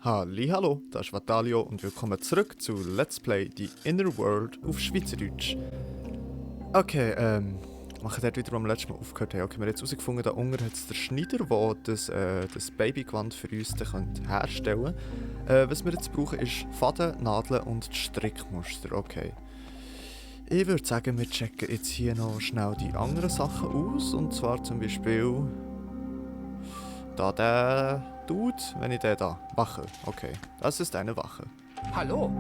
Hallo, das ist Vatalio und willkommen zurück zu Let's Play The Inner World auf Schweizerdeutsch. Okay, machen dort wieder, wo wir letztes Mal aufgehört haben. Okay, wir haben jetzt herausgefunden, da unten hat es der Schneider, der das Babygewand für uns herstellen kann. Was wir jetzt brauchen, ist Faden, Nadeln und Strickmuster. Okay. Ich würde sagen, wir checken jetzt hier noch schnell die anderen Sachen aus. Und zwar zum Beispiel da der Dude, wenn ich den da. Wache. Okay, das ist eine Wache. Hallo.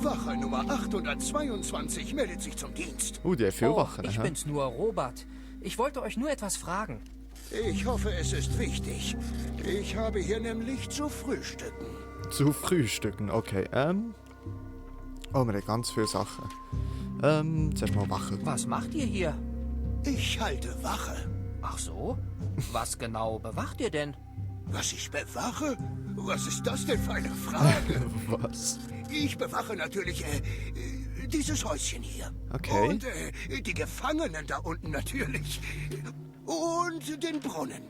Wache Nummer 822 meldet sich zum Dienst. Die hat viele Wachen. Ich bin's nur, Robert. Ich wollte euch nur etwas fragen. Ich hoffe, es ist wichtig. Ich habe hier nämlich zu frühstücken. Zu frühstücken, okay. Oh, wir haben ganz viele Sachen. Zuerst mal Wache. Was macht ihr hier? Ich halte Wache. Ach so? Was genau bewacht ihr denn? Was ich bewache? Was ist das denn für eine Frage? Was? Ich bewache natürlich dieses Häuschen hier. Okay. Und die Gefangenen da unten natürlich. Und den Brunnen.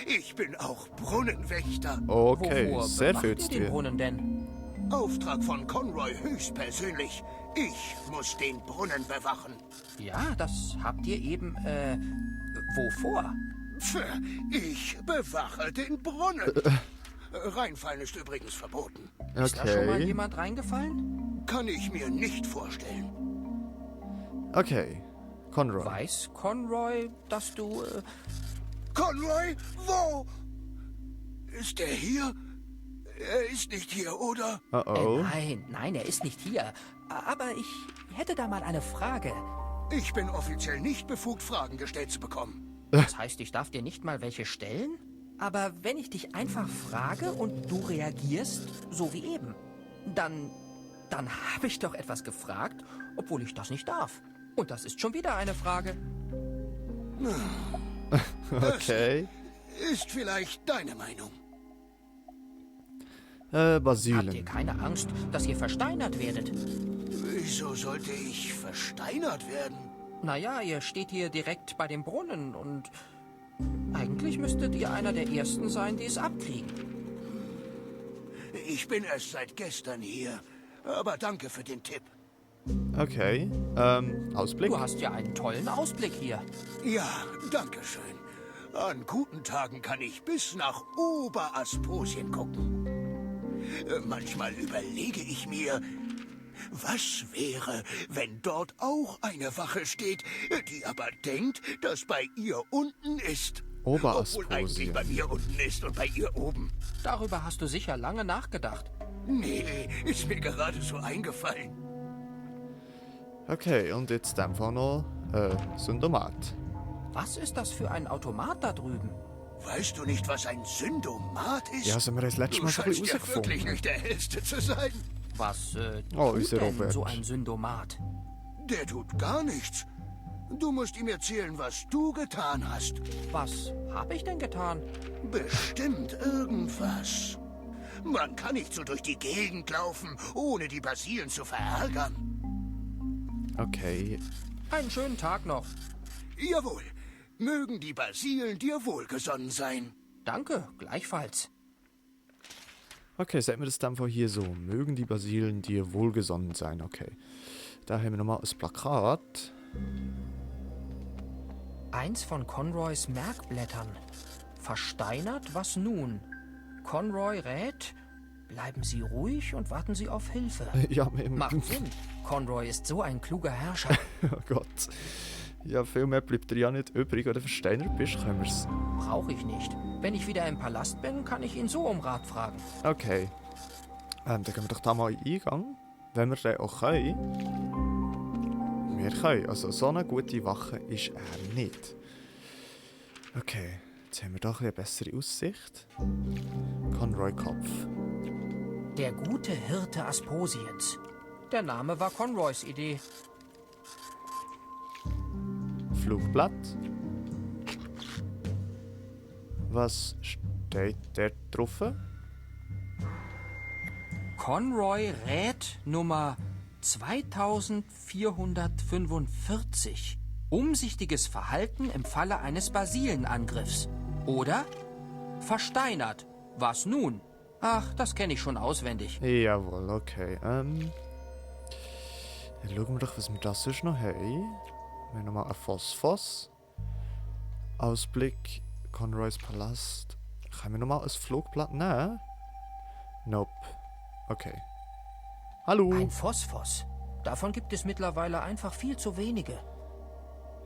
Ich bin auch Brunnenwächter. Okay, Wovor sehr bewacht viel ihr zu den tun. Brunnen denn? Auftrag von Conroy höchstpersönlich. Ich muss den Brunnen bewachen. Ja, das habt ihr eben, wovor? Ich bewache den Brunnen. Reinfallen ist übrigens verboten. Ist da schon mal Okay. jemand reingefallen? Kann ich mir nicht vorstellen. Okay. Conroy. Weiß Conroy, dass du, Conroy, wo? Ist er hier? Er ist nicht hier, oder? Oh. Nein, er ist nicht hier. Aber ich hätte da mal eine Frage. Ich bin offiziell nicht befugt, Fragen gestellt zu bekommen. Das heißt, ich darf dir nicht mal welche stellen? Aber wenn ich dich einfach frage und du reagierst, so wie eben, dann habe ich doch etwas gefragt, obwohl ich das nicht darf. Und das ist schon wieder eine Frage. Okay. Ist vielleicht deine Meinung. Habt ihr Basilen. keine Angst, dass ihr versteinert werdet? Wieso sollte ich versteinert werden? Naja, ihr steht hier direkt bei dem Brunnen und eigentlich müsstet ihr einer der Ersten sein, die es abkriegen. Ich bin erst seit gestern hier. Aber danke für den Tipp. Okay. Ausblick. Du hast ja einen tollen Ausblick hier. Ja, danke schön. An guten Tagen kann ich bis nach Oberasposien gucken. Manchmal überlege ich mir, was wäre, wenn dort auch eine Wache steht, die aber denkt, dass bei ihr unten ist. Oberasposien. Obwohl eigentlich bei mir unten ist und bei ihr oben. Darüber hast du sicher lange nachgedacht. Nee, ist mir gerade so eingefallen. Okay, und jetzt einfach noch Syndomat. Was ist das für ein Automat da drüben? Weißt du nicht, was ein Syndomat ist? Ja, also wir haben das letzte Du Mal schon ein scheinst bisschen ja wirklich herausgefunden. nicht der Hellste zu sein. Was Oh, tut unser denn Robert. so ein Syndomat? Der tut gar nichts. Du musst ihm erzählen, was du getan hast. Was habe ich denn getan? Bestimmt irgendwas. Man kann nicht so durch die Gegend laufen, ohne die Basilen zu verärgern. Okay. Einen schönen Tag noch. Jawohl. Mögen die Basilen dir wohlgesonnen sein. Danke, gleichfalls. Okay, sagen wir das dann von hier so. Mögen die Basilen dir wohlgesonnen sein. Okay. Da haben wir nochmal ein Plakat. Eins von Conroys Merkblättern. Versteinert, was nun? Conroy rät, bleiben Sie ruhig und warten Sie auf Hilfe. Ja, wir haben... Macht Sinn. Conroy ist so ein kluger Herrscher. Oh Gott. Ja, viel mehr bleibt dir ja nicht übrig. Oder versteinert bist, können wir's. Brauche ich nicht. Wenn ich wieder im Palast bin, kann ich ihn so um Rat fragen. Okay. Dann gehen wir doch da mal in den Eingang. Wenn wir den auch können. Wir können. Also so eine gute Wache ist er nicht. Okay. Jetzt haben wir doch eine bessere Aussicht. Conroy Kopf. Der gute Hirte Asposiens. Der Name war Conroys Idee. Flugblatt. Was steht da drauf? Conroy rät Nummer 2445. Umsichtiges Verhalten im Falle eines Basilenangriffs. Oder versteinert. Was nun? Ach, das kenne ich schon auswendig. Jawohl, okay. Dann schauen wir doch, was wir das sonst noch haben. Wir haben nochmal ein Phosphos. Ausblick, Conroys Palast. Können wir nochmal ein Flugblatt nehmen? Nope. Okay. Hallo. Ein Phosphos. Davon gibt es mittlerweile einfach viel zu wenige.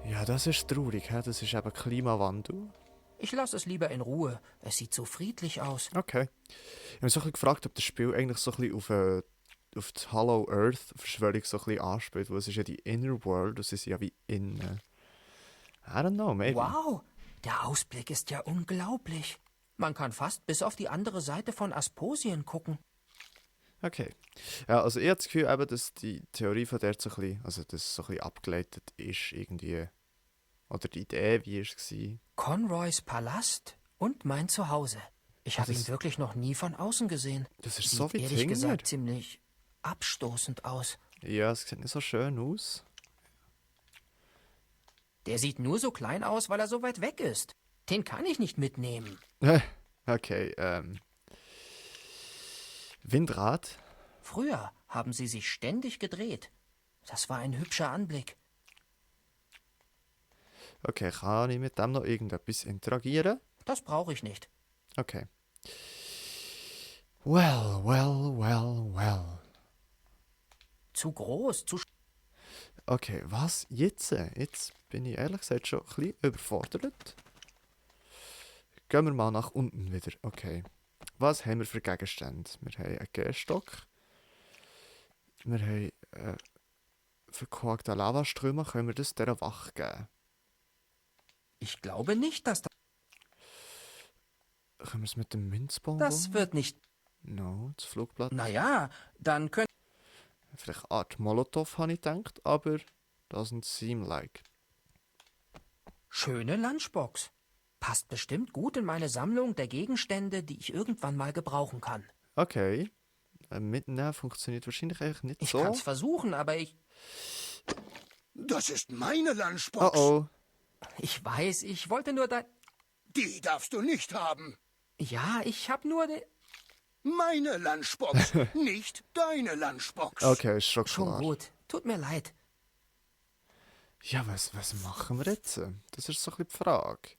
Ja, das ist traurig, hä? Das ist eben Klimawandel. Ich lasse es lieber in Ruhe. Es sieht so friedlich aus. Okay. Ich habe mich so ein bisschen gefragt, ob das Spiel eigentlich so ein bisschen auf die Hollow Earth Verschwörung so ein bisschen anspielt, weil es ist ja die Inner World, das ist ja wie innen. I don't know, maybe. Wow, der Ausblick ist ja unglaublich. Man kann fast bis auf die andere Seite von Asposien gucken. Okay. Ja, also ich habe das Gefühl, eben, dass die Theorie von der so ein bisschen, also dass es so ein bisschen abgeleitet ist irgendwie. Oder die Idee, wie es war. Conroys Palast und mein Zuhause. Ich habe das- ihn wirklich noch nie von außen gesehen. Das ist Sieht so wie ehrlich Tinder. gesagt ziemlich abstoßend aus. Ja, es sieht nicht so schön aus. Der sieht nur so klein aus, weil er so weit weg ist. Den kann ich nicht mitnehmen. Okay, Windrad. Früher haben sie sich ständig gedreht. Das war ein hübscher Anblick. Okay, kann ich mit dem noch irgendetwas interagieren? Das brauche ich nicht. Okay. Well. Zu groß, zu... Okay, was jetzt? Jetzt bin ich ehrlich gesagt schon ein bisschen überfordert. Gehen wir mal nach unten wieder. Okay. Was haben wir für Gegenstände? Wir haben einen Gehstock. Wir haben verkorkte Lavaströme. Können wir das dieser Wache geben? Ich glaube nicht, dass das... Können wir es mit dem Münzbonbon? Das wird nicht... No, das Flugblatt. Naja, dann können... Vielleicht eine Art Molotow, habe ich gedacht, aber doesn't seem like. Schöne Lunchbox. Passt bestimmt gut in meine Sammlung der Gegenstände, die ich irgendwann mal gebrauchen kann. Okay. Mitnehmen funktioniert wahrscheinlich eigentlich nicht Ich so. kann's versuchen, aber Das ist meine Lunchbox. Oh. ich weiß, ich wollte nur Die darfst du nicht haben. Ja, ich hab nur Meine Lunchbox, nicht deine Lunchbox. Okay, ist schon Schon klar. gut. Tut mir leid. Ja, was machen wir jetzt? Das ist so ein bisschen die Frage.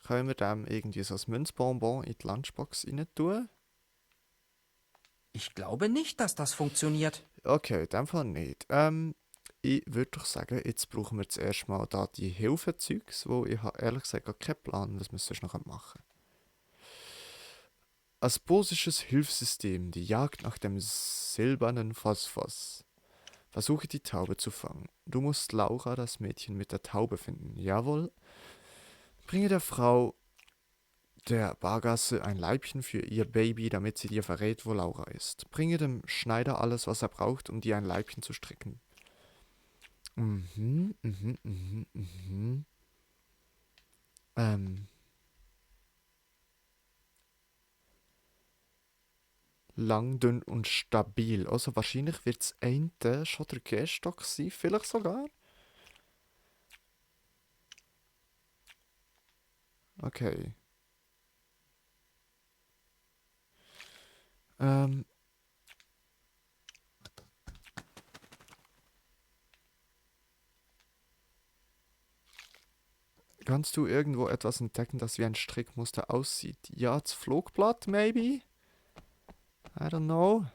Können wir dem irgendwie so ein Münzbonbon in die Lunchbox rein tun? Ich glaube nicht, dass das funktioniert. Okay, in dem Fall nicht. Ich würde doch sagen, jetzt brauchen wir zuerst mal da die Hilfezeugs, wo ich habe ehrlich gesagt gar keinen Plan, was wir sonst noch machen können. Asposisches Hilfssystem, die Jagd nach dem silbernen Phosphos. Versuche die Taube zu fangen. Du musst Laura, das Mädchen mit der Taube, finden. Jawohl. Bringe der Frau der Bargasse ein Leibchen für ihr Baby, damit sie dir verrät, wo Laura ist. Bringe dem Schneider alles, was er braucht, um dir ein Leibchen zu stricken. Lang, dünn und stabil. Also wahrscheinlich wird das eine schon der Gehstock sein, vielleicht sogar. Okay. Kannst du irgendwo etwas entdecken, das wie ein Strickmuster aussieht? Ja, das Flugblatt, maybe? I don't know.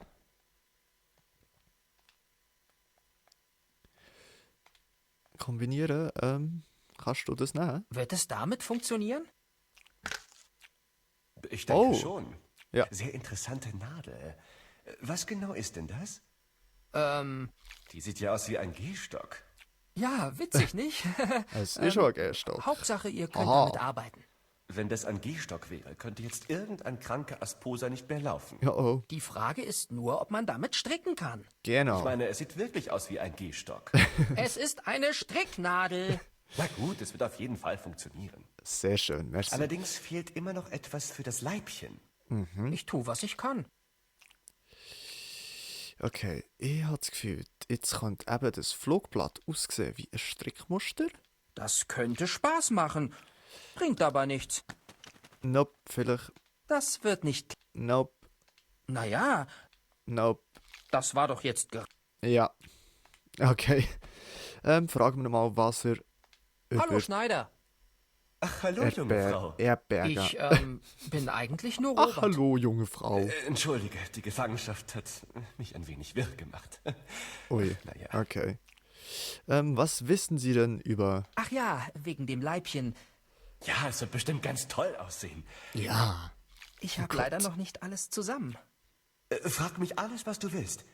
Kombinieren, kannst du das nehmen? Wird es damit funktionieren? Ich denke Oh. schon. Ja. Sehr interessante Nadel. Was genau ist denn das? Die sieht ja aus wie ein Gehstock. Ja, witzig, nicht? Es ist schon ein Gehstock. Hauptsache, ihr könnt Aha. damit arbeiten. Wenn das ein Gehstock wäre, könnte jetzt irgendein kranker Asposer nicht mehr laufen. Ja, oh. Die Frage ist nur, ob man damit stricken kann. Genau. Ich meine, es sieht wirklich aus wie ein Gehstock. Es ist eine Stricknadel. Na gut, es wird auf jeden Fall funktionieren. Sehr schön, merci. Allerdings fehlt immer noch etwas für das Leibchen. Ich tue, was ich kann. Okay, ich habe das Gefühl, jetzt könnte eben das Flugblatt aussehen wie ein Strickmuster. Das könnte Spaß machen. Bringt aber nichts. Nope, vielleicht. Das wird nicht. Nope. Naja, Nope. das war doch jetzt... Ja. Okay. Fragen wir mal, was er über Hallo, Schneider. Ach, hallo, junge Frau. Erdbeergarn... Ich bin eigentlich nur Ach, Robert. hallo, junge Frau. Entschuldige, die Gefangenschaft hat mich ein wenig wirr gemacht. Ui, Naja. okay. Was wissen Sie denn über... Ach ja, wegen dem Leibchen. Ja, es wird bestimmt ganz toll aussehen. Ja. Ich habe leider noch nicht alles zusammen. Frag mich alles, was du willst.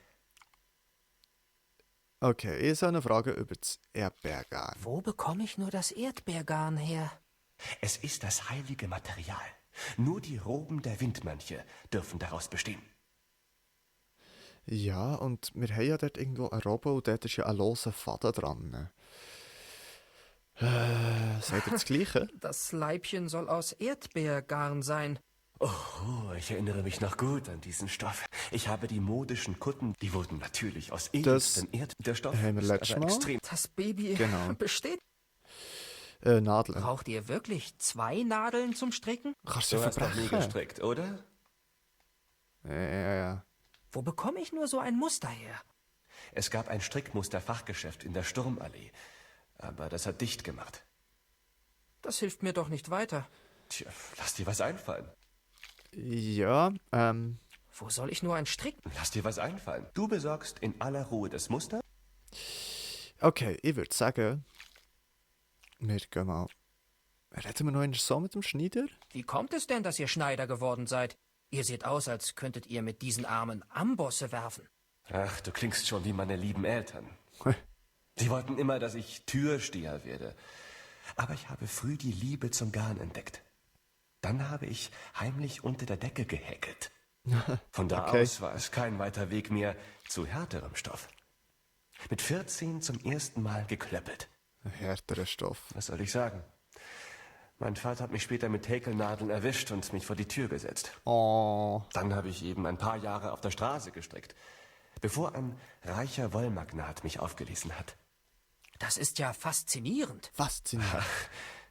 Okay, ich habe eine Frage über das Erdbeergarn. Wo bekomme ich nur das Erdbeergarn her? Es ist das heilige Material. Nur die Roben der Windmönche dürfen daraus bestehen. Ja, und wir haben ja dort irgendwo eine Robbe und dort ist ja ein loser Faden dran. Seid ihr das Gleiche? Das Leibchen soll aus Erdbeergarn sein. Oh, ich erinnere mich noch gut an diesen Stoff. Ich habe die modischen Kutten, die wurden natürlich aus Das edelstem Erd. Der Stoff haben wir ist letztes aber Mal. extrem. Das Baby Genau. besteht. Nadeln. Braucht ihr wirklich 2 Nadeln zum Stricken? Kannst du Du hast noch nie verbrechen? gestrickt, oder? Ja. Wo bekomme ich nur so ein Muster her? Es gab ein Strickmuster-Fachgeschäft in der Sturmallee. Aber das hat dicht gemacht. Das hilft mir doch nicht weiter. Tja, lass dir was einfallen. Ja, Wo soll ich nur ein Strick? Lass dir was einfallen. Du besorgst in aller Ruhe das Muster. okay, ich würde sagen, wir gehen mal... Reden wir noch einmal so mit dem Schneider? Wie kommt es denn, dass ihr Schneider geworden seid? Ihr seht aus, als könntet ihr mit diesen Armen Ambosse werfen. Ach, du klingst schon wie meine lieben Eltern. Sie wollten immer, dass ich Türsteher werde. Aber ich habe früh die Liebe zum Garn entdeckt. Dann habe ich heimlich unter der Decke gehäkelt. Von da Okay. aus war es kein weiter Weg mehr zu härterem Stoff. Mit 14 zum ersten Mal geklöppelt. Ein härterer Stoff. Was soll ich sagen? Mein Vater hat mich später mit Häkelnadeln erwischt und mich vor die Tür gesetzt. Oh, Dann habe ich eben ein paar Jahre auf der Straße gestrickt, bevor ein reicher Wollmagnat mich aufgelesen hat. Das ist ja faszinierend. faszinierend.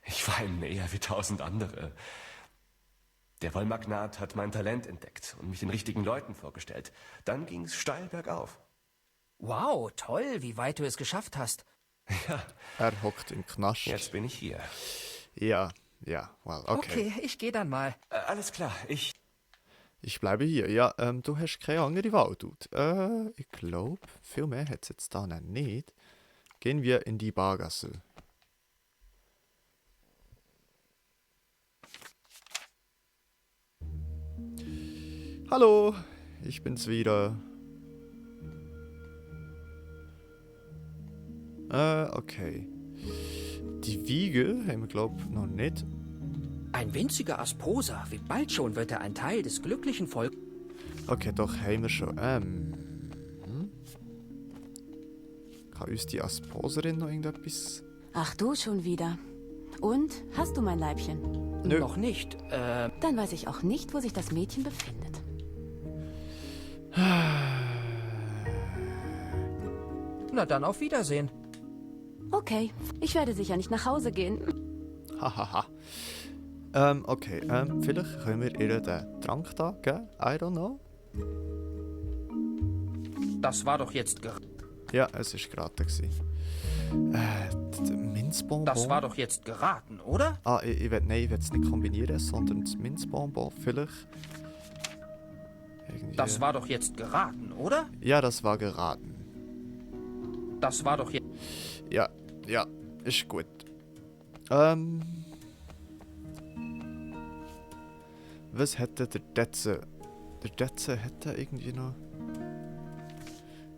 Ich war ihm näher wie 1000 andere. Der Wollmagnat hat mein Talent entdeckt und mich den richtigen Leuten vorgestellt. Dann ging es steil bergauf. Wow, toll, wie weit du es geschafft hast. Ja, Er hockt im Knast. jetzt bin ich hier. Ja, well, okay. Okay, ich gehe dann mal. Alles klar, ich... Ich bleibe hier. Ja, du hast keine andere Wahl, Dude. Ich glaube, viel mehr hat es jetzt da noch nicht. Gehen wir in die Bargasse. Hallo, ich bin's wieder. Okay. Die Wiege haben wir, glaube ich, noch nicht. Ein winziger Asposa, wie bald schon wird er ein Teil des glücklichen Volkes. Okay, doch, haben wir schon. Kann uns die Asposerin noch irgendetwas... Ach du schon wieder. Und, hast du mein Leibchen? Nö. Noch nicht. Dann weiß ich auch nicht, wo sich das Mädchen befindet. Na dann auf Wiedersehen. Okay, ich werde sicher nicht nach Hause gehen. Hahaha. Okay, vielleicht können wir ihr den Trank da geben? I don't know. Das war doch jetzt Ja, es war gerade. Die Minzbonbon. Das war doch jetzt geraten, oder? Ah, ich will es nicht kombinieren, sondern das Minzbonbon vielleicht. Irgendwie... Das war doch jetzt geraten, oder? Ja, das war geraten. Das war doch jetzt... Ja, ist gut. Was hätte der Detze? Der Detze hätte irgendwie noch...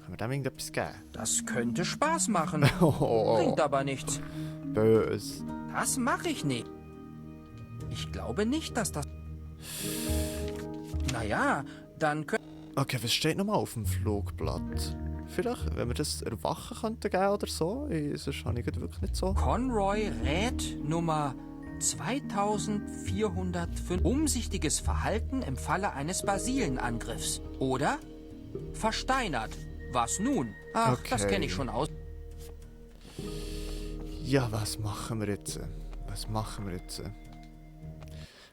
Können wir dem irgendetwas geben? Das könnte Spaß machen. Oh, Bringt aber nichts. böse. Das mache ich nicht. Ich glaube nicht, dass das... Naja, dann können... Okay, was steht nochmal auf dem Flugblatt? Vielleicht, wenn wir das erwachen könnten geben oder so? Sonst habe ich gerade wirklich nicht so. Conroy rät Nummer 2405. Umsichtiges Verhalten im Falle eines Basilenangriffs. Oder? Versteinert. Was nun? Ach, das Okay. kenne ich schon aus. Ja, was machen wir jetzt?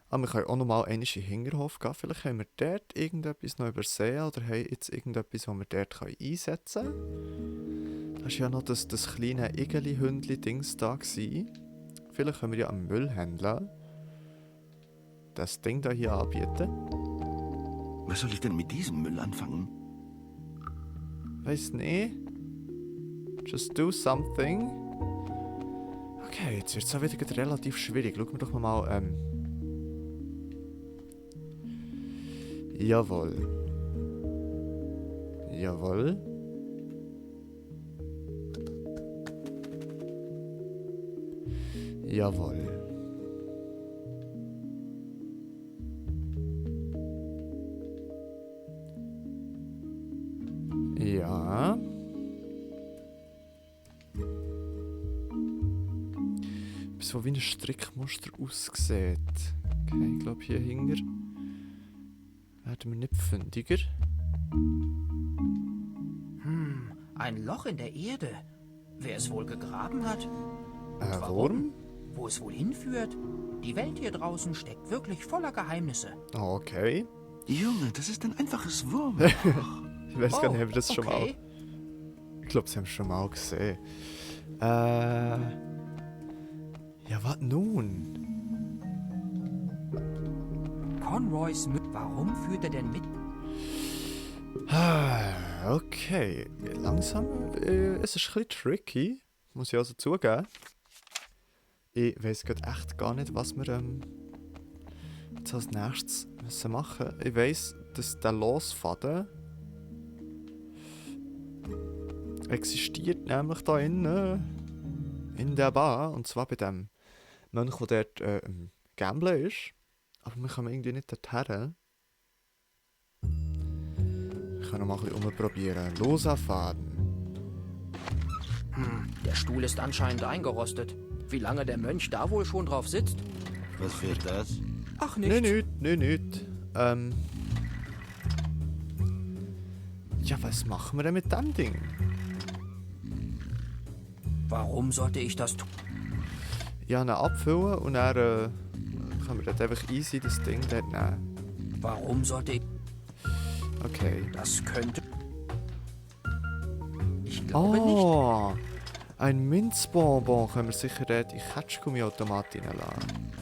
Aber wir können auch nochmal einmal in den Hinterhof gehen. Vielleicht haben wir dort irgendetwas noch übersehen oder haben jetzt irgendetwas, was wir dort einsetzen können. Da war ja noch das kleine Igeli-Hündli-Dings da gewesen. Vielleicht können wir ja am Müllhändler das Ding da hier anbieten. Was soll ich denn mit diesem Müll anfangen? Weiss nicht. Just do something. Okay, jetzt wird es auch wieder relativ schwierig. Schauen wir doch mal. Jawohl. Jawohl. Jawohl. Ja. So wie ein Strickmuster aussieht. Okay, ich glaube hier hinter werden wir nicht fündiger. Ein Loch in der Erde. Wer es wohl gegraben hat? Warum? Wo es wohl hinführt? Die Welt hier draußen steckt wirklich voller Geheimnisse. Okay. Junge, das ist ein einfaches Wurm. Ich weiß gar nicht, ob wir das schon mal... okay. Ich glaube, sie haben es schon mal gesehen. Ja, was nun? Conroys Warum führt er denn mit? Okay. Langsam. Es ist ein bisschen tricky. Muss ich also zugeben. Ich weiss gerade echt gar nicht, was wir jetzt als nächstes müssen machen. Ich weiss, dass der Losfaden existiert nämlich da innen in der Bar. Und zwar bei dem Mönch, der dort Gambler ist. Aber wir kommen irgendwie nicht dorthin. Ich kann noch mal ein bisschen umprobieren. Loser Faden. Der Stuhl ist anscheinend eingerostet. Wie lange der Mönch da wohl schon drauf sitzt? Was wird das? Ach, nicht. Nicht. Ja, was machen wir denn mit dem Ding? Warum sollte ich das tun? Ja, ihn abfüllen und dann können wir dort einfach easy das Ding dort nehmen. Warum sollte ich... Okay. Das könnte... Ich glaube nicht. Oh, ein Minzbonbon können wir sicher dort in die Ketschgummiautomat reinlassen.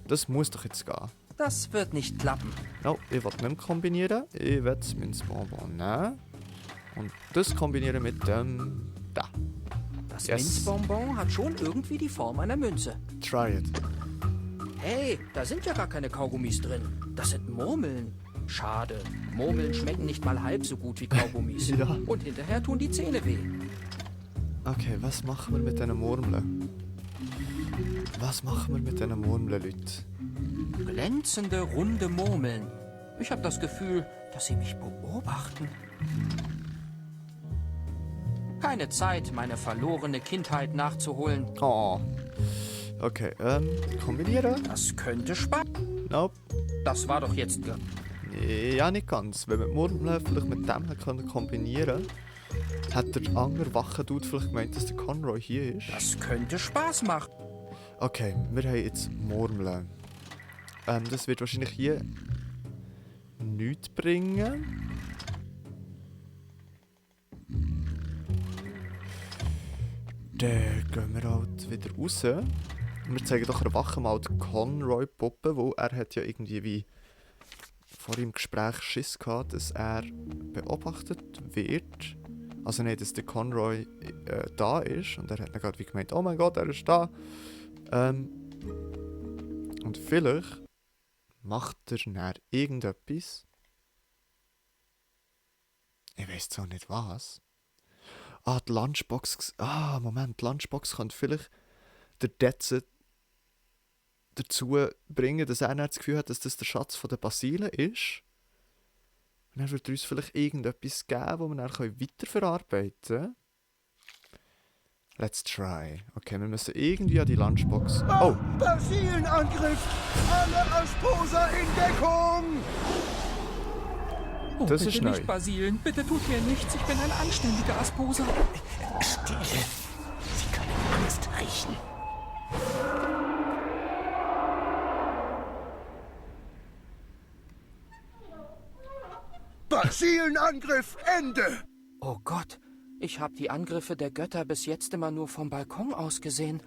Das muss doch jetzt gehen. Das wird nicht klappen. No, ich will nicht mehr kombinieren. Ich will das Minzbonbon nehmen. Und das kombinieren mit dem... da. Das Yes. Minzbonbon hat schon irgendwie die Form einer Münze. Try it. Hey, da sind ja gar keine Kaugummis drin. Das sind Murmeln. Schade. Murmeln schmecken nicht mal halb so gut wie Kaugummis. Ja. Und hinterher tun die Zähne weh. Okay, was machen wir mit diesen Murmeln? Was machen wir mit diesen Murmeln, Leute? Glänzende, runde Murmeln. Ich habe das Gefühl, dass sie mich beobachten. Keine Zeit, meine verlorene Kindheit nachzuholen. Oh. Okay, kombinieren? Das könnte Spaß. Nope. Das war doch jetzt... Ja, nicht ganz. Wenn wir die Murmeln vielleicht mit dem können kombinieren können, hat der andere wache Dude vielleicht gemeint, dass der Conroy hier ist. Das könnte Spaß machen. Okay, wir haben jetzt Murmeln. Das wird wahrscheinlich hier nichts bringen. Dann gehen wir halt wieder raus. Wir zeigen doch der Wache mal die Conroy-Puppe, wo er hat ja irgendwie wie vor im Gespräch Schiss gehabt, dass er beobachtet wird. Also nicht, dass der Conroy da ist. Und er hat dann gerade wie gemeint, oh mein Gott, er ist da. Und vielleicht macht er dann irgendetwas. Ich weiß zwar nicht was. Ah, die Lunchbox. Ah, Moment, die Lunchbox könnte vielleicht der Detze dazu bringen, dass er das Gefühl hat, dass das der Schatz von der Basilen ist. Und dann wird er uns vielleicht irgendetwas geben, das wir dann weiterverarbeiten können. Let's try. Okay, wir müssen irgendwie an die Lunchbox. Oh! Basilenangriff! Alle Asposer in Deckung! Oh, Das bitte ist neu. nicht, Basilen. Bitte tut mir nichts. Ich bin ein anständiger Asposer. Stille! Sie können Angst riechen. Basilenangriff, Ende! Oh Gott, ich habe die Angriffe der Götter bis jetzt immer nur vom Balkon aus gesehen.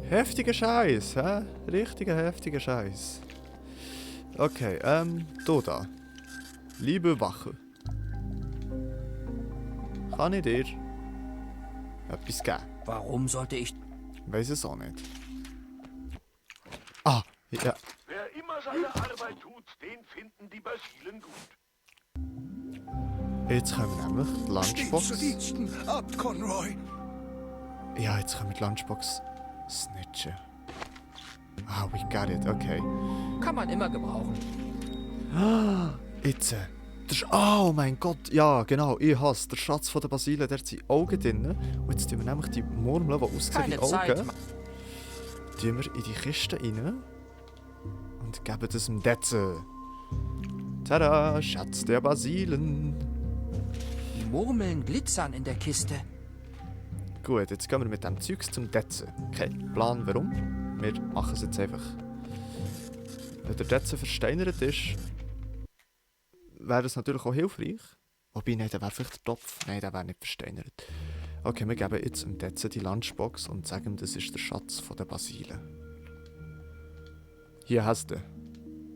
Heftiger Scheiß, hä? Richtiger heftiger Scheiß. Okay, da. Liebe Wache. Kann ich dir etwas geben? Warum sollte ich... Weiß es auch nicht. Ah, ja. Wer immer seine Arbeit tut, den finden die Basilen gut. Jetzt kommen wir nämlich die Stets Lunchbox. zu Diensten, Abt Conroy. Ja, jetzt können wir die Lunchbox snitchen. Ah, we got it, okay. Kann man immer gebrauchen. Jetzt. Oh mein Gott, ja genau, ich hasse der Schatz von der Basilen, der hat seine Augen drin. Und jetzt tun wir nämlich die Murmeln, die aussehen wie Keine Augen, Zeit. tun wir in die Kiste rein und geben das dem Detze. Tada, Schatz der Basilen. Die Murmeln glitzern in der Kiste. Gut, jetzt gehen wir mit dem Zeugs zum Detze. Kein Plan warum, wir machen es jetzt einfach. Wenn der Detze versteinert ist, wäre das natürlich auch hilfreich. Wobei, nein, der wäre vielleicht der Topf. Nein, der wäre nicht versteinert. Okay, wir geben jetzt dem Detze die Lunchbox und sagen ihm, das ist der Schatz von der Basilen. Hier hast du.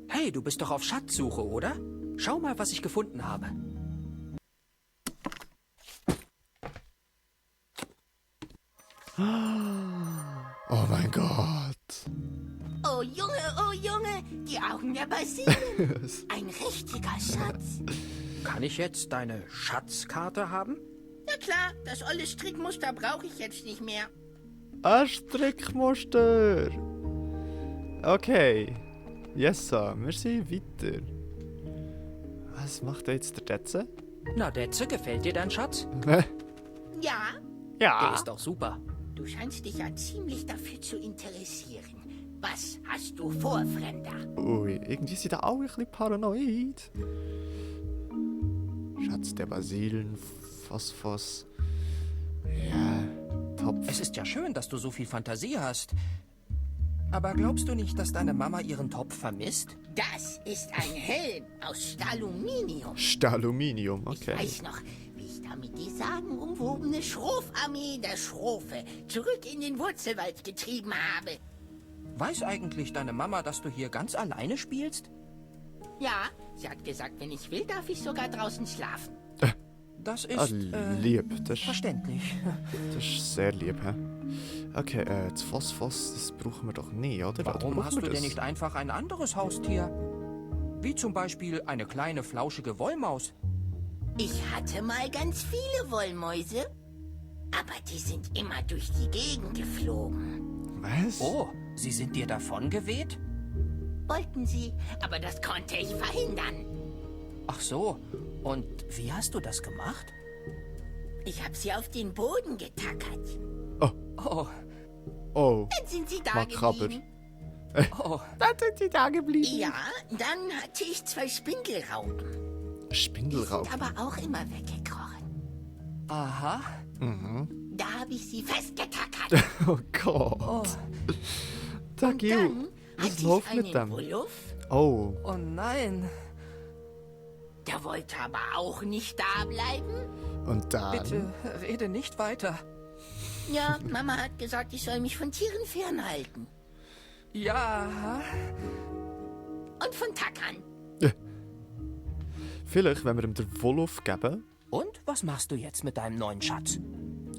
Hey, du bist doch auf Schatzsuche, oder? Schau mal, was ich gefunden habe. Oh mein Gott. Oh Junge, die Augen der Basilen. Ein richtiger Schatz. Kann ich jetzt deine Schatzkarte haben? Na klar, das olle Strickmuster brauche ich jetzt nicht mehr. Ein Strickmuster. Okay. Yes, sir. Wir sind weiter. Was macht jetzt der Detze? Na, Detze, gefällt dir dein Schatz? Ja, Der ist doch super. du scheinst dich ja ziemlich dafür zu interessieren. Was hast du vor, Fremder? Ui, irgendwie sind da alle ein bisschen paranoid. Schatz der Basilen, Phosphos. Ja, Topf. Es ist ja schön, dass du so viel Fantasie hast. Aber glaubst du nicht, dass deine Mama ihren Topf vermisst? Das ist ein Helm aus Staluminium. Staluminium, Ich okay. weiß noch, wie ich damit die sagenumwobene Schrofarmee der Schrofe zurück in den Wurzelwald getrieben habe. Weiß eigentlich deine Mama, dass du hier ganz alleine spielst? Ja, sie hat gesagt, wenn ich will, darf ich sogar draußen schlafen. Das Ah, ist lieb. Das verständlich. ist sehr lieb, hä? Okay, das Phosphos, das brauchen wir doch nie, oder? Oder Warum brauchen hast wir du denn das? nicht einfach ein anderes Haustier? Wie zum Beispiel eine kleine, flauschige Wollmaus. Ich hatte mal ganz viele Wollmäuse, aber die sind immer durch die Gegend geflogen. Was? Oh, sie sind dir davon geweht? Wollten sie, aber das konnte ich verhindern. Ach so. Und wie hast du das gemacht? Ich habe sie auf den Boden getackert. Oh, Oh, Dann sind sie da makaber. geblieben. oh. Dann sind sie da geblieben. Ja, dann hatte ich 2 Spindelraupen. Die Spindelraub. sind aber auch immer weggekrochen. Aha. Da habe ich sie festgetackert. Oh Gott. Oh, Tag you. Dann Was hatte läuft ich mit einen dem? Wuluff, Oh, oh nein. der wollte aber auch nicht da bleiben. und dann? Bitte, rede nicht weiter. Ja, Mama hat gesagt, ich soll mich von Tieren fernhalten. Ja. Und von Tackern. Vielleicht, wenn wir ihm den Wolof geben, Und was machst du jetzt mit deinem neuen Schatz?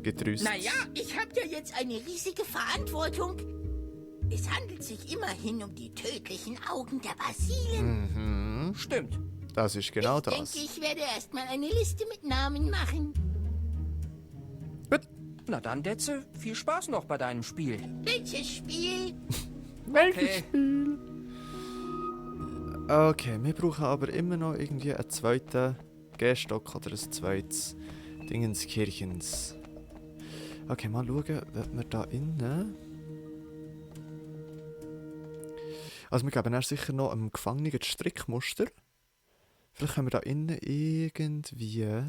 getröst. Naja, ich habe ja jetzt eine riesige Verantwortung. Es handelt sich immerhin um die tödlichen Augen der Basilen. Stimmt. Das ist genau ich das. denke, ich werde erstmal eine Liste mit Namen machen. Na dann, Detze, viel Spaß noch bei deinem Spiel. Welches Spiel? Okay. Okay, wir brauchen aber immer noch irgendwie einen zweiten Gehstock oder ein zweites Dingenskirchens. Okay, mal schauen, ob wir da innen... Also wir geben dann sicher noch einem Gefangenen das Strickmuster. Vielleicht können wir da innen irgendwie...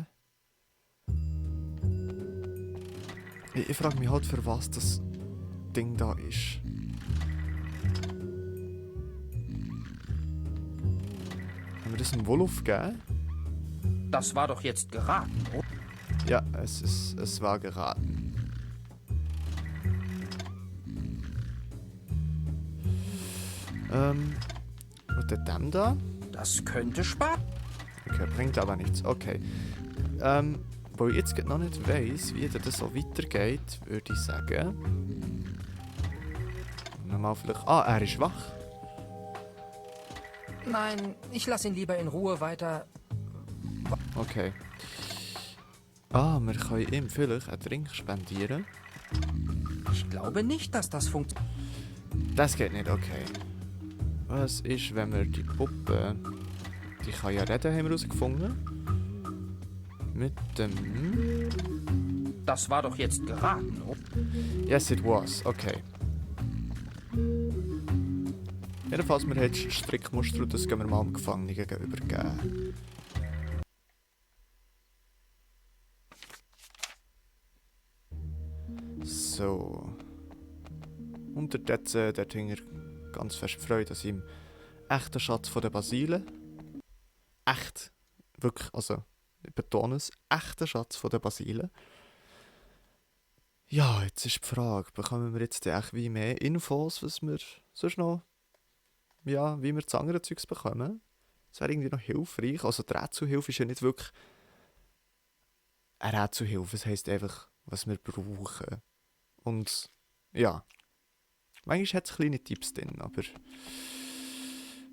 Ich frage mich halt, für was das Ding da ist. Können wir wir das dem Wolf geben? Das war doch jetzt geraten, oder? Ja, es war geraten. Und der Damm da? Das könnte Spaß. Okay, bringt aber nichts. Okay. Wo ich jetzt noch nicht weiss, wie das so weitergeht, würde ich sagen. Nochmal vielleicht. Ah, er ist wach. Nein, ich lasse ihn lieber in Ruhe weiter. Okay. Ah, wir können ihm vielleicht einen Drink spendieren. Ich glaube nicht, dass das funktioniert. Das geht nicht, okay. Was ist, wenn wir die Puppe... Die kann ja reden, haben wir herausgefunden. Mit dem... Das war doch jetzt geraten, oder? Yes, it was. Okay. Jedenfalls, wir haben jetzt Strickmuster und das gehen wir mal dem Gefangenen gegenübergeben. So. Und der Detze, der hat ganz fest Freude an seinem echten Schatz von der Basilen. Echt. Wirklich, also, ich betone es, echter Schatz von der Basilen. Ja, jetzt ist die Frage, bekommen wir jetzt echt wie mehr Infos, was wir sonst noch, ja, wie wir das andere Zeugs bekommen? Das wäre irgendwie noch hilfreich. Also die Rätselhilfe ist ja nicht wirklich eine Rätselhilfe, das heisst einfach, was wir brauchen. Und ja, manchmal hat es kleine Tipps drin, aber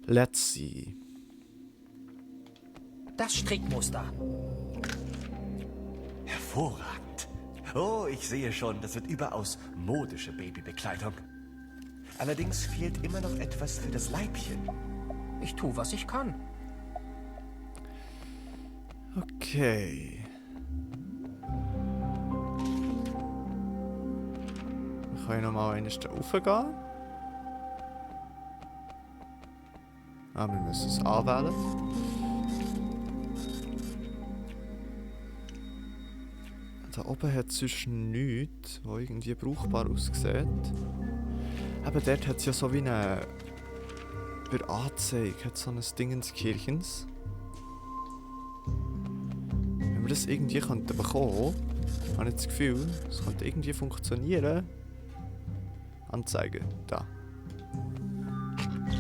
let's see. Das Strickmuster. Hervorragend. Oh, ich sehe schon, das wird überaus modische Babybekleidung. Allerdings fehlt immer noch etwas für das Leibchen. Ich tue, was ich kann. Okay. Wir können nochmal einen da raufgehen. Ah, wir müssen es anwählen. Da oben hat es sonst nichts, was irgendwie brauchbar aussieht. Aber dort hat es ja so wie eine... Bei der Anzeige hat so ein Dingenskirchens. Wenn wir das irgendwie bekommen könnten, habe ich das Gefühl, es könnte irgendwie funktionieren. Anzeigen, da.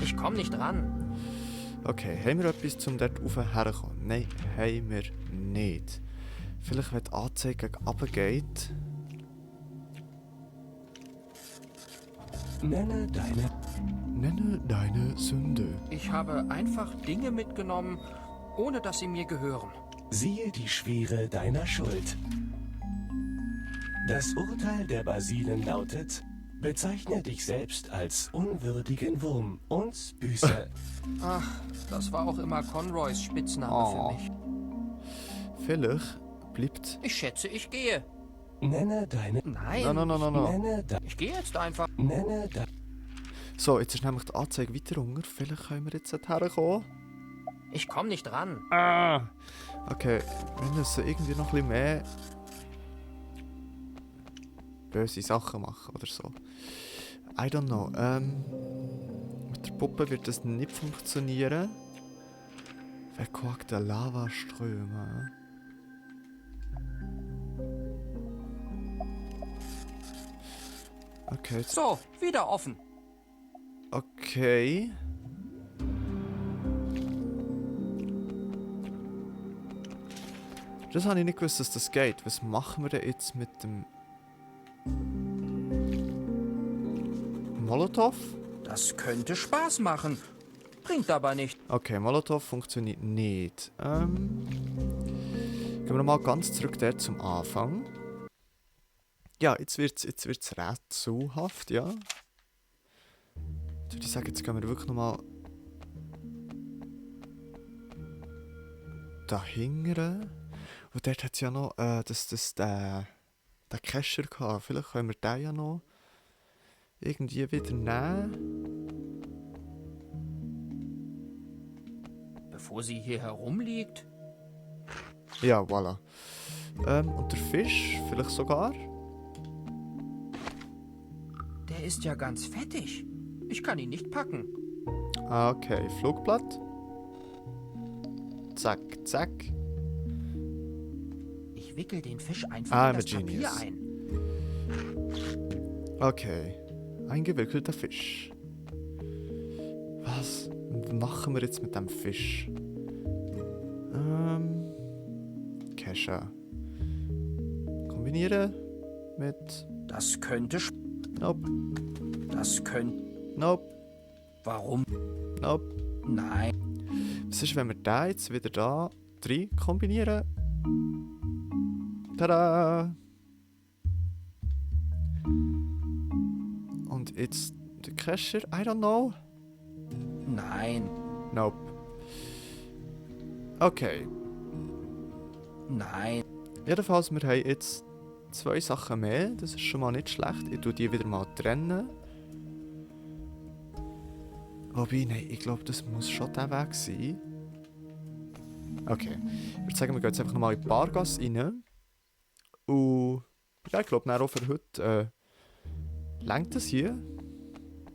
Ich komme nicht ran. Okay, haben wir etwas, um dort rauf herzukommen? Nein, haben wir nicht. Vielleicht, wenn die Anzeige gegen runter geht. Nenne deine Sünde. Ich habe einfach Dinge mitgenommen, ohne dass sie mir gehören. Siehe die Schwere deiner Schuld. Das Urteil der Basilen lautet: Bezeichne dich selbst als unwürdigen Wurm und büße. Ach, das war auch immer Conroys Spitzname für mich. Vielleicht bleibt... Ich schätze, ich gehe. Nenne deine... Nein, Nenne ich gehe jetzt einfach. Nenne So, jetzt ist nämlich die Anzeige weiter runter. Vielleicht können wir jetzt herkommen. Ich komme nicht ran. Okay, wir müssen irgendwie noch ein bisschen mehr böse Sachen machen oder so. I don't know. Mit der Puppe wird das nicht funktionieren. Verkorkte Lavaströme. Okay, jetzt... So, wieder offen. Okay. Das habe ich nicht gewusst, dass das geht. Was machen wir denn jetzt mit dem... Molotow? Das könnte Spaß machen. Bringt aber nicht. Okay, Molotow funktioniert nicht. Gehen wir nochmal ganz zurück dort zum Anfang. Ja, jetzt wird's rätselhaft, ja. Jetzt würde ich sagen, jetzt gehen wir wirklich nochmal dahinter. Und dort hat es ja noch den Kescher gehabt. Vielleicht können wir den ja noch irgendwie wieder nehmen. Bevor sie hier herumliegt? Ja, voilà. Und der Fisch, vielleicht sogar? Der ist ja ganz fettig. Ich kann ihn nicht packen. Ah, okay. Flugblatt? Zack, zack. Ich wickel den Fisch einfach in I'm a das Papier genius. ein. Okay. Eingewickelter Fisch. Was machen wir jetzt mit dem Fisch? Kescher. Kombinieren mit... Das könnte... Nope, Das könnte... nope, Warum? nope. Nein. Was ist, wenn wir da jetzt wieder da 3 kombinieren? Tada! Und jetzt der Kescher? I don't know. Nein. Nope. Okay. Nein. Jedenfalls, wir haben jetzt 2 Sachen mehr. Das ist schon mal nicht schlecht. Ich tue die wieder mal trennen. Wobei, nein, ich glaube, das muss schon der Weg sein. Okay. Ich würde sagen, wir gehen jetzt einfach nochmal in die Bargasse rein. Und ja, ich glaube, auch für heute reicht das hier.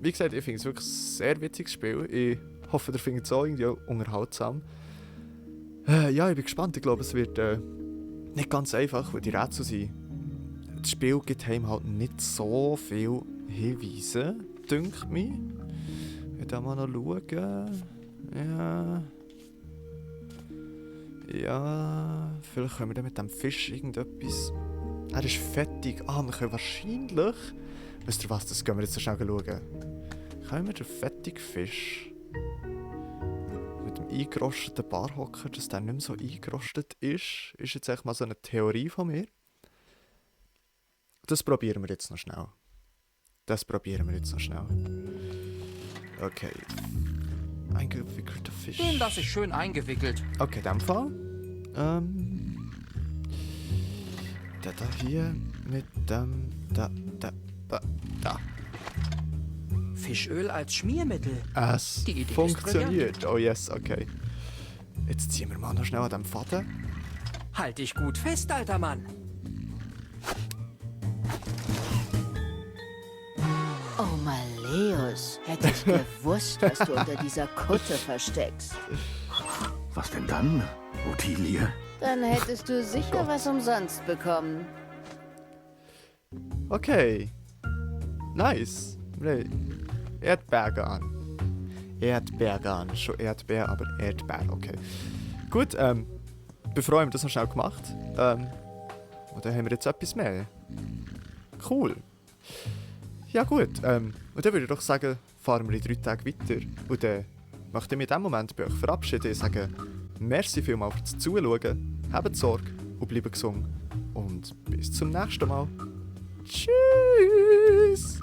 Wie gesagt, ich finde es wirklich ein sehr witziges Spiel. Ich hoffe, ihr findet es auch irgendwie unterhaltsam. Ja, ich bin gespannt. Ich glaube, es wird nicht ganz einfach, weil die Rätsel sind. Das Spiel gibt einem halt nicht so viel Hinweise, dünkt mich. Ich werde mal noch schauen. Ja. Ja, vielleicht können wir dann mit dem Fisch irgendetwas... Er ist fettig. Ah, wir können wahrscheinlich... Wisst ihr was, das gehen wir jetzt so schnell schauen. Können wir den fettigen Fisch... mit dem eingerosteten Barhocker, dass der nicht mehr so eingerostet ist jetzt echt mal so eine Theorie von mir. Das probieren wir jetzt noch schnell. Okay. Eingewickelter Fisch. Den lasse ich schön eingewickelt. Okay, in dem Fall. Der da hier mit dem... Da. Fischöl als Schmiermittel. Es Die Idee ist funktioniert. Oh yes, okay. Jetzt ziehen wir mal noch schnell an dem Faden. Halt dich gut fest, alter Mann. Oh, Malleus, hätte ich gewusst, was du unter dieser Kutte versteckst. Was denn dann, Ottilie? Dann hättest du sicher was umsonst bekommen. Okay. Nice. Erdbeergarn. Erdbeergarn. Schon Erdbeer, aber Erdbeer. Okay. Gut, bevor wir das noch schnell gemacht. Und dann haben wir jetzt etwas mehr. Cool. Ja gut, und dann würde ich doch sagen, fahren wir in 3 Tagen weiter. Und dann möchte ich mich in diesem Moment bei euch verabschieden und sagen, merci vielmals fürs Zuschauen, habt Sorge und bleibt gesund. Und bis zum nächsten Mal. Tschüss!